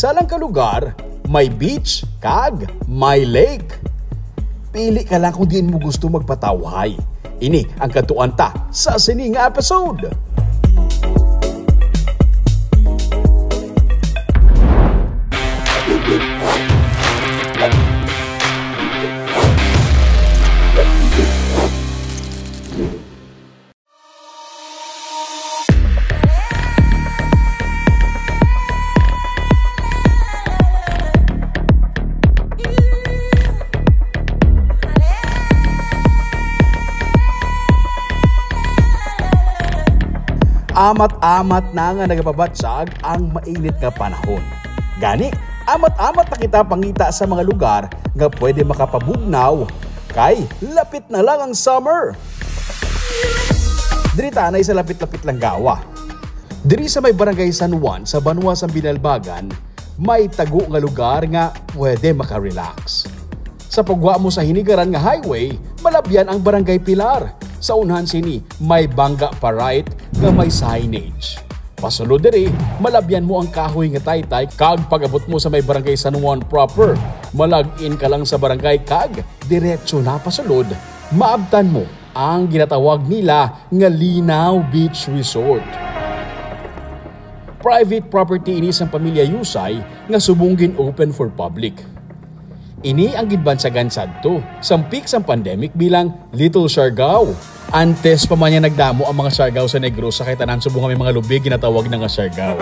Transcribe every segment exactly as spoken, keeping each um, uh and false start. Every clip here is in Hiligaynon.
Sa lang ka lugar, may beach kag may lake. Pili ka lang kung diin mo gusto magpatawhay. Ini ang kadtuan ta sa sini nga episode. Amat-amat na nga nagapabatyag ang mainit nga panahon. Gani, amat-amat na kita pangita sa mga lugar nga pwede makapabugnaw, kay lapit na lang ang summer. Diri ta anay sa lapit-lapit lang gawa. Diri sa may Barangay San Juan sa banwa sang Binalbagan, may tago nga lugar nga pwede maka-relax. Sa pagwa mo sa hinigaran nga highway, malabyan ang Barangay Pilar. Sa unhan sini, may bangga pa right nga may signage. Pasulod diri, malabyan mo ang kahoy nga taytay, kag pag-abot mo sa may Barangay San Juan proper, malag-in ka lang sa barangay kag diretso na pasulod, maabtan mo ang ginatawag nila nga Linaw Beach Resort. Private property ini sang pamilya Yusay nga subong gin-open for public. Ini ang ginbansagan sadto sang peak sang pandemic bilang Little Siargao. Antes pa man niya nagdamo ang mga Siargao sa Negros, sa kay tanan subong nga may mga lubig ginatawag na nga Siargao.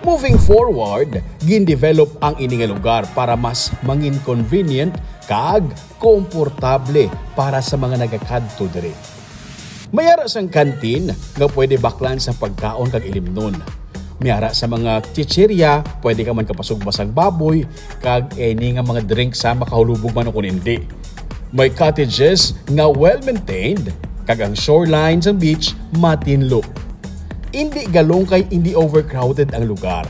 Moving forward, gin-develop ang ini nga lugar para mas mangin convenient kag komportable para sa mga nagakadto diri. May ara sang kantin nga pwede baklan sang pagkaon kag ilimnon. May ara sa mga chichirya, pwede ka man kapasugba sang baboy, kag any nga mga drink sa makahulubog man o kon indi. May cottages nga well-maintained, kag ang shoreline sang beach matinlo. Indi galong kay indi overcrowded ang lugar.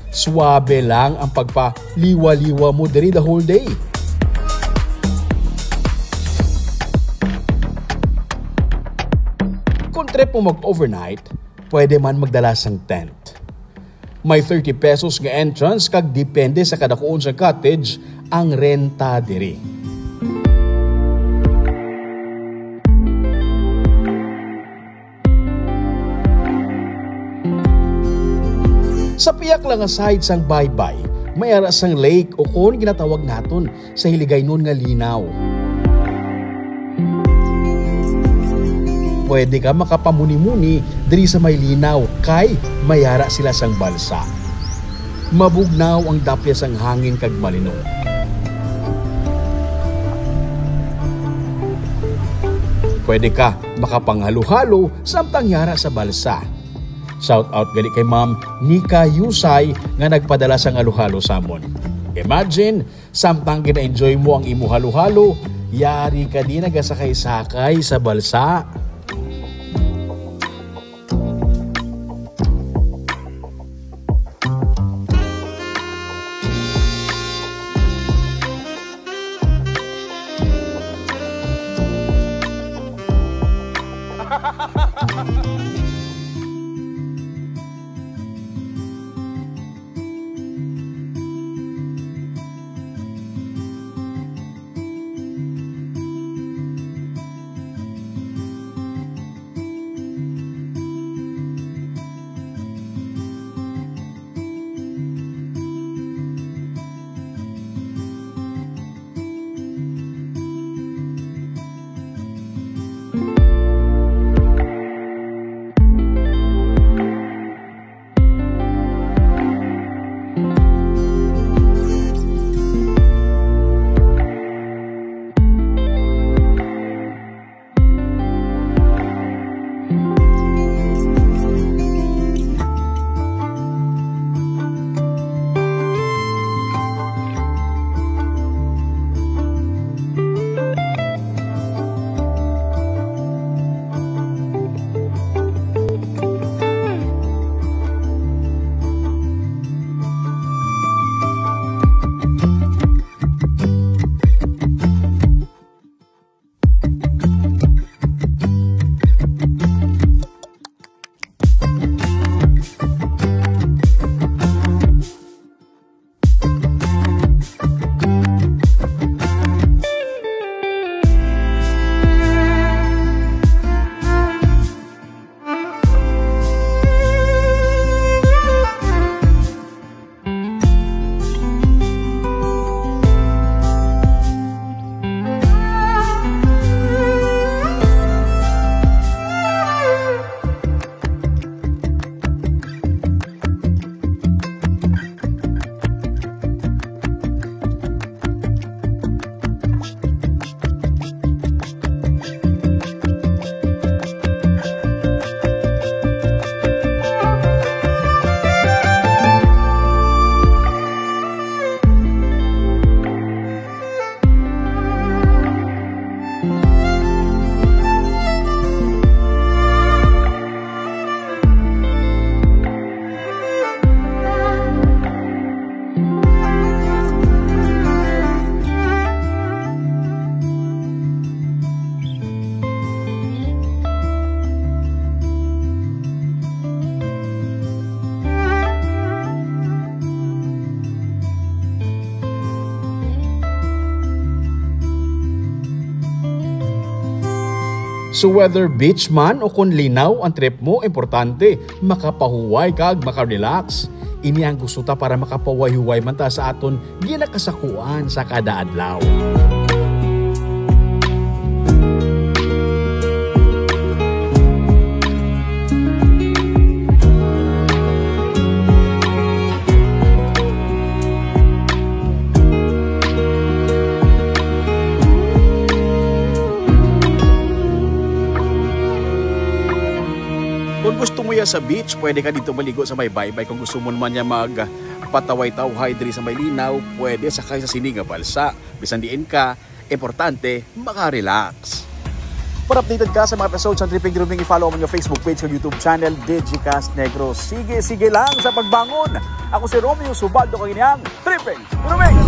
Suabe lang ang pagpaliwa-liwa mo diri the whole day. Kung trip mo mag-overnight, pwede man magdala sang tent. May thirty pesos nga entrance kag depende sa kadakuon sa cottage ang renta diri. Sa pihak lang nga side sang baybay, may ara sang lake o kon ginatawag naton sa Hiligaynon nga linaw. Pwede ka makapamuni-muni diri sa may linaw kay may ara sila sang balsa. Mabugnaw ang dapya sang hangin kag malinong. Pwede ka makapanghaluhalo samtang yara sa balsa. Shout out gali kay Ma'am Nika Yusay nga nagpadala sang haluhalo sa amon. Imagine, samtang gina-enjoy mo ang imo haluhalo, yari ka di nagasakay-sakay sa balsa. So whether beach man o kon linaw ang trip mo, importante, makapahuway kag makarelax. Ini ang gusto ta para makapahuway-huway man ta sa aton ginakasakuan sa kada adlaw. Kung gusto mo ya sa beach, pwede ka dito maligo sa may baybay. Kung gusto mo naman niya magpataway-tawhay diri sa may linaw, pwede sakay sa sini nga balsa. Bisan diin ka, importante, makarelax. Para updated ka sa mga episodes sa Tripping Druming, i-follow mo ang Facebook page o YouTube channel, Digicast Negros. Sige, sige lang sa pagbangon. Ako si Romeo Subaldo, kag ini ang Tripping Druming.